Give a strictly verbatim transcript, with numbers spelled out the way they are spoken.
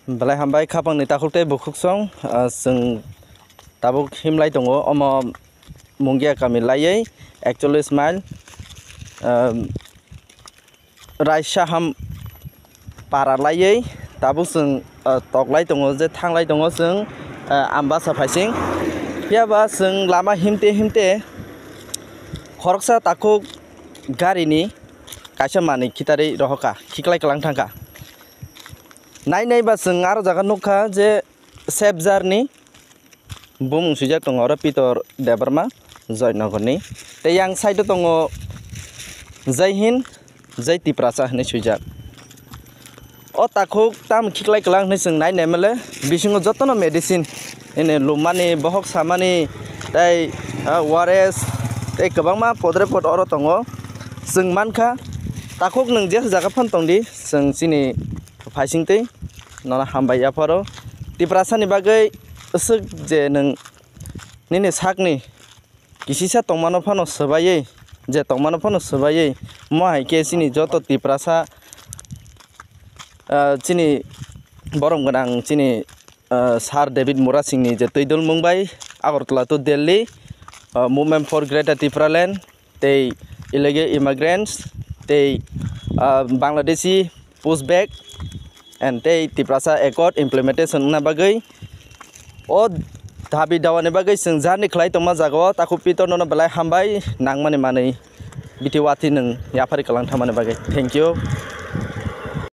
Belai hambai khapangni takhuk tei bukhuksong, ah, chwng tabuk himlai tongo, omo Mungia kami laiwi ekchollis mile, ah, Raisaham para laiwi tabuk chwng, ah, toklai tongo, je thanglai tongo chwng, ah, Ambasa phaising. Phiyaba chwng lama himte himte khoroksa takhuk garini kaisa manwi khitarwi rohorkha, khiklai kwlang thangkha. Nai nai ba chwng aro jaga nukha je Safe Journey bumung swijak tongo oro Pitor Debbarma Joynagarni. Tei yang side o tongo Jai Hind, Jai Tiprasa hinwi swijak. O takhuk tamo khiklai kwlang hinwi chwng nai nai male, bisingo jotono medicine, ini lumani, bohok samani, tei, ah, O R S, tei kwbangma podre pod oro tongo. Chwng mankha, takhuk nwng jesa jaga phano tongdi, chwng chini phaising twi nono hambai yapharo. Tiprasani bagwi aswk je nwng nini sakni kisisa tongmano phano swbaiwi, je tongmano phano swbaiwi, mo hai khe chini joto Tiprasa, ah, chini borom gwnang chini, ah, Sir David Murasingni je twi dulmung bai Agartala to Delhi, ah, Movement for Greater Tipraland, tei illegal immigrants, tei, ah, Bangladeshi pushback, and tei Tiprasa Accord implementation wngna bagwi o dabi dawani bagwi chwng journey khlai tongma jagao takhuk Pitor nono belai hambai nangmani manwi biti wati nwng yaphari kwlang thangmani bagwi. Thank you.